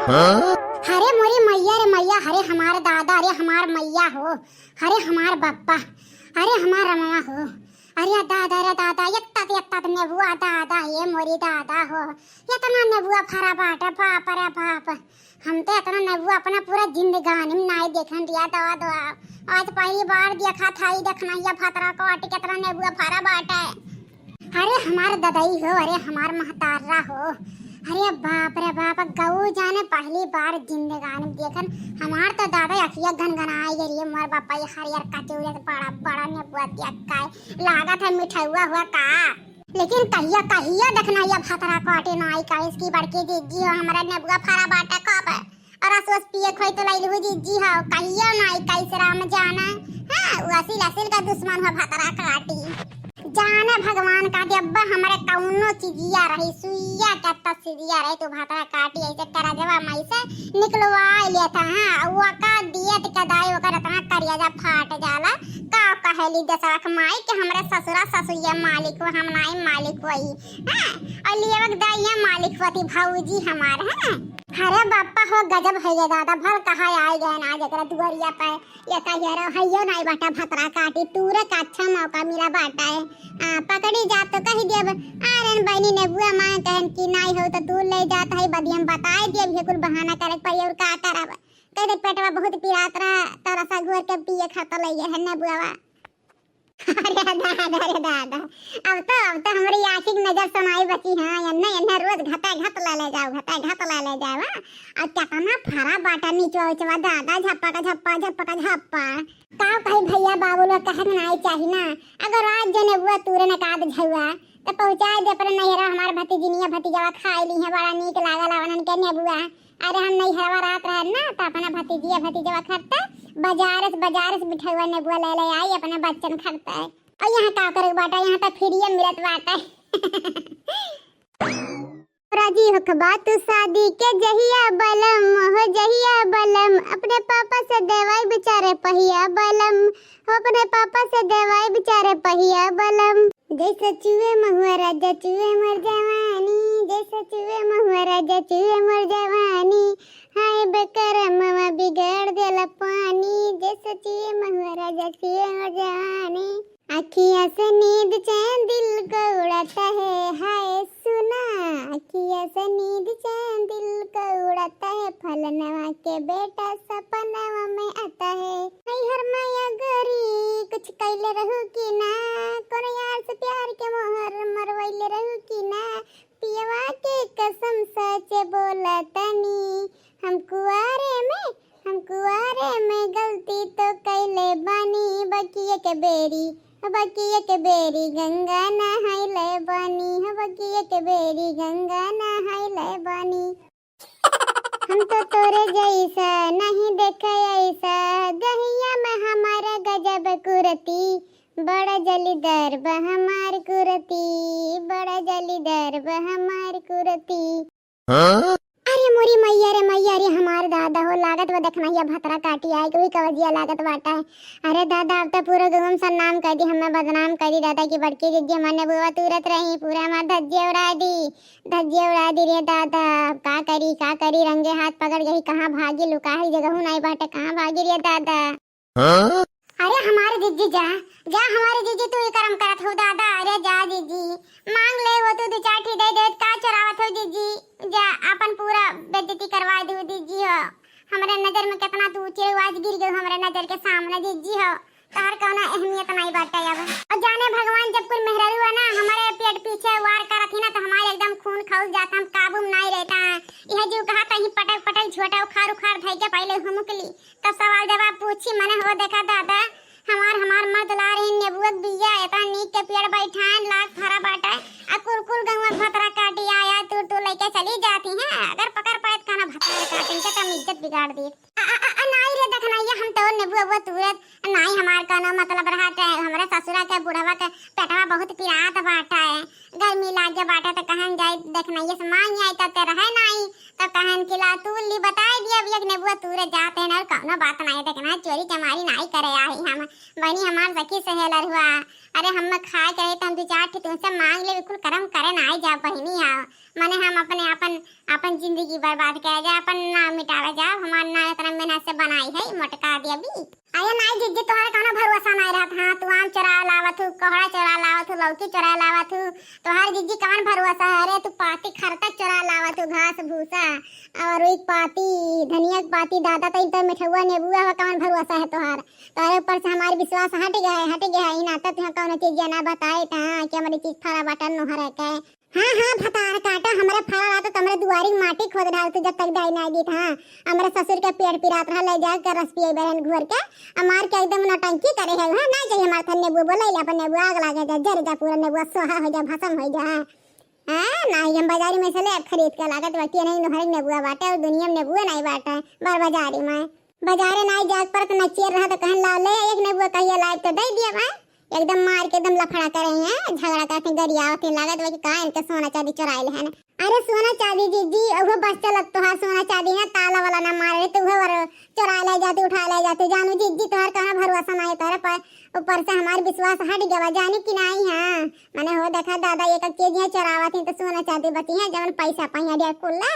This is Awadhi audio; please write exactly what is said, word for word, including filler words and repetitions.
अरे मोरी मैया रे मैया, अरे हमार दादा, अरे हमार मैया हो, अरे हमार बप्पा, अरे हमार रमवा हो, अरे दादा रे दादा, एक तात एक तात नेबुआ दादा, ये मोरी दादा हो, इतना नेबुआ फरा बाटे, बाप रे बाप। हम तो इतना नेबुआ अपना पूरा जिंदगानी में नाई देखन दिया दादा। आज पहली बार देखा था, ई देखना ये भतरा काटी कितना नेबुआ फरा बाटे। अरे हमार ददई हो, अरे हमार महतारा हो, अरे बाप रे बाप, गऊ जाने पहली बार जिंदगानी में देखन। हमार तो दादा अखिया गनगनाई गई रे, मोर बापा ये हरियर कचौड़े से बड़ा बड़ा नेबुआ दिया काय, लागत है मिठौआ हुआ का। लेकिन कहिया कहिया देखना ये भतरा काटे नाई का, इसकी बड़की जिज्जी हो, हमारा नेबुआ फरा बाटे कब? और रस वस पिए खोई तो लैलहू जिज्जी हो, कहियो नाई कैसे राम जाना। हाँ, उ असिल असिल का दुश्मन हो भतरा काटी। जाने भगवान का जब्बा हमरे कौनो चिजिया रही, सुइया के तसिजिया रही, तू भतरा काटी ऐसे करजवा माई से निकलवा लेता। हाँ, वो का दियत के दाई ओकर इतना करिया जा फाट जाला। का कहेली दशरथ माई के हमरे ससुरा ससुइया मालिक हो, हम नाई मालिक होई। हाँ, और लियवक दाइया मालिक होती भौजी हमार। हाँ, अरे बापा हो, गजब है ये दादा, भल कहा आए गए ना आज एकरा दुआरिया पे। ये कहिया रहो, हइयो नाई बाटा भतरा काटी, तूरे का अच्छा मौका मिला बाटा है। आ, पकड़ी जा तो कही देब, "आ रेन बहनी नेबुआ मांग कहन कि नाई हो तो तू ले जात है, बदी हम बताए देब, ये कुल बहाना करे पर और का करब?" कह दे, "पेटवा बहुत पिरात रहा, तो रसा घोर के पिए खाता ले है नेबुआवा।" अरे दादा, अरे दादा, अब तो, अब तो हमरी आँखी की नजर समाई बची है, एन्ने, एन्ने रोज घटा घट ला ले जाओ, घटा घट ला ले जाओ, हाँ? और कितना फरा बाटा नीचवा उचवा, दादा, झप्पा का झप्पा, झप्पा का झप्पा। का कही भैया, बाबू लोग कहे के नाई चाही ना, अगर आज जो नेबुआ तूरे न काद झुआ, तो पहुँचा दे अपने नैहरा, हमार भतीजिनिया भतीजवा खाए ली है, बड़ा नीक लागल आवनन के नेबुआ। अरे हम नैहरवा रहत रहन ना, त अपना भतीजिया भतीजवा खरते बाजार से, बाजार से मिठउआ नेबुआ ले ले आई अपने बच्चन खरते। और यहाँ का करे के बाटा, यहाँ त फ्रीए मिलत बाटे। राजी होखबा तू शादी के जहिया बलम, हो जहिया बलम, अपने पापा से देवाई बेचारे पहिया बलम, हो अपने पापा से देवाई बेचारे पहिया बलम। जैसे चुए महुआ राजा चुए मोर जवानी, जैसे चुए महुआ राजा चुए मोर जवानी, हाय बेकरमवा बिगाड़ देला पानी, जैसे चुए महुआ राजा चुए मोर जवानी। अखियाँ से नींद चैन दिल को उड़ाता है, हाय सुना। अखियाँ से नींद चैन दिल को उड़ाता है, फलनवा के बेटा सपनवा में आता है। नैहर में अगरी कुछ कैले रहू कि ना, कोनो यार से प्यार के मोहर मरवैले रहू कि ना। पियवा के कसम सच बोला तनी, हम कुआरे में, हम कुआरे में गलती तो कैले बानी। बकिया के बेरी, बकिया के बेरी गंगा नहाइले बानी, बकिया के बेरी गंगा नहाइले बानी। हम तो तोरे जैसा नहीं देखे ऐसा, दहिया में हमारा गजब कुरती, बड़ा जलीदार बा हमार कुरती, बड़ा जलीदार बा हमार कुरती। हाँ? अरे मोरी मैया रे मैया रे, हमार दादा हो, लागत बा देखना ये भतरा काटी आए के वही कवजिया लागत बाटा है। अरे दादा, अब तो पूरा गाँव में सन्नाम कर दी, हमें बदनाम कर दी दादा की बड़की जिज्जी हमार नेबुआ तुरत रही, पूरा हमार धज्जिया उड़ा दी। धज्जिया उड़ा दी रे दादा, अब का करी, का करी, रंगे हाथ पकड़ गई, कहाँ भागी, लुकाही जगहू नाई बाटे, कहाँ भागी रे दादा। हाँ? अरे हमारे जिज्जी जा, जा हमारे जिज्जी, तू ही करम करत हो दादा, अरे जा जिज्जी, मांग ले हो तू दो चार ठी दे दे, का चोरावत हो जिज्जी, जा अपन पूरा बेइज्जती करवा दू जिज्जी हो, हमरे नजर में कितना तू ऊंचे हो, आज गिर गयो हमरे नजर के सामने जिज्जी हो। तोहर कौनो अहमियत नाई बाटे अब। और जाने भगवान, जब कुल मेहरारू है ना हमारे पेट पीछे वार करत ही ना, तो हमारे एकदम खून खौल जाता, हम काबू में नाई रहता है। यह जो कहा था ही पटक पटक झोटा उखाड़ उखाड़ धई के पहले हुमुकली, तब सवाल जवाब पूछी मने हो। देखा दादा, हमार, हमार मर्द ला रही नेबुआ के बिया, इतना नीक के पेड़ बैठान लाग फरा बाटे, आ कुल कुल गौवा भतरा काटी आया, तू, तू लेके चली जाती हैं, अगर पकड़ पाए तो खाना भतरा काटी के, तुम इज्जत बिगाड़ दी। आ, आ, आ, आ, नाई रे देखनैया, हम तो नेबुआ उबुआ तुरत नाई, हमार कौनो मतलब रहा के हमरे ससुरा के बुढ़वा के पेटवा बहुत पिरात बाटा है, गर्मी लागे बाटा तो कहन जाई देखनैया से मांग आई, तब ते रहे नाई, तब कहन कि ला तू ली बताई दिया, अब एक नेबुआ तूरे जाते हैं और कौनो बात नाई, देखना चोरी चमारी नाई करे आई हम, बनी हमार सखी सहेलर हुआ, अरे हम खाए के रहे तो हम दो चार ठे तुमसे मांग ले, बिल्कुल करम करे नाई जा बहिनी आओ। माने हम अपने, अपन, अपन जिंदगी बर्बाद करे जा, अपन नाम मिटावे जा, हमार नाम इतना मेहनत से बनाई है, मोटका दे अभी। अरे नाई जिज्जी, तोहरे कौनो भरोसा नाई रहत। हाँ, तू आम चोरा लावत हू, कोहड़ा चोरा लावत हू, लौकी चोरा लावत हू, तोहार जिज्जी कौन भरोसा है? अरे तू पाती खरता चोरा लावत हू, घास भूसा और एक पाती धनिया के पाती, दादा तई तो मिठौआ नेबुआ हो, कौन भरोसा है तोहार? तोहरे ऊपर से हमार विश्वास हट गया है, हट गया है। ई नाता तुहे कौनो चीज ना बताए था कि हमारी चीज फरा बटन नोहर है के। हाँ हाँ, भतार काटा, हमरे फरा रहता तो हमरे दुआरी के माटी खोद डालत जब तक दाई ना गीत। हाँ, हमरे ससुर के पेट पिरात रहा, ले जाके रस पिए बहन घोर के, आ मार के एकदम नौटंकी करे है। हाँ, ना चाहिए हमार थन नेबुआ, बोला ले अपन नेबुआ, आग लागे जा, जर जा पूरा नेबुआ, सोहा हो जा, भसम हो जा। हाँ, ना ही हम बाजारी में से ले खरीद के लागत बाटी, नहीं नोहर नेबुआ बाटे और दुनिया में नेबुआ नहीं बाटे, बार बाजारी में। बाजारे नाई जाए के पड़त, नचियर रहा तो कहन ला ले एक नेबुआ, कहिए लाइब तो दे दिया भाई। एकदम मार के एकदम लफड़ा करे हैं, झगड़ा करते गरियावत हैं, लागत बा कि का इनके सोना चांदी चुराए ले हैं। अरे सोना चांदी जिज्जी, उहो बस चलत तोहार सोना चांदी ना, ताला वाला ना मारे तो उहो और चुरा ले जाते, उठा ले जाते। जानू जिज्जी तोहार कहाँ भरोसा ना है तोहरे पर, ऊपर से हमार विश्वास हट गवा, जानू कि नहीं है। माने हो देखा दादा, एक एक चीज यहाँ चुरावत हैं तो सोना चांदी बची है, जवन पैसा पाई है कुल ले।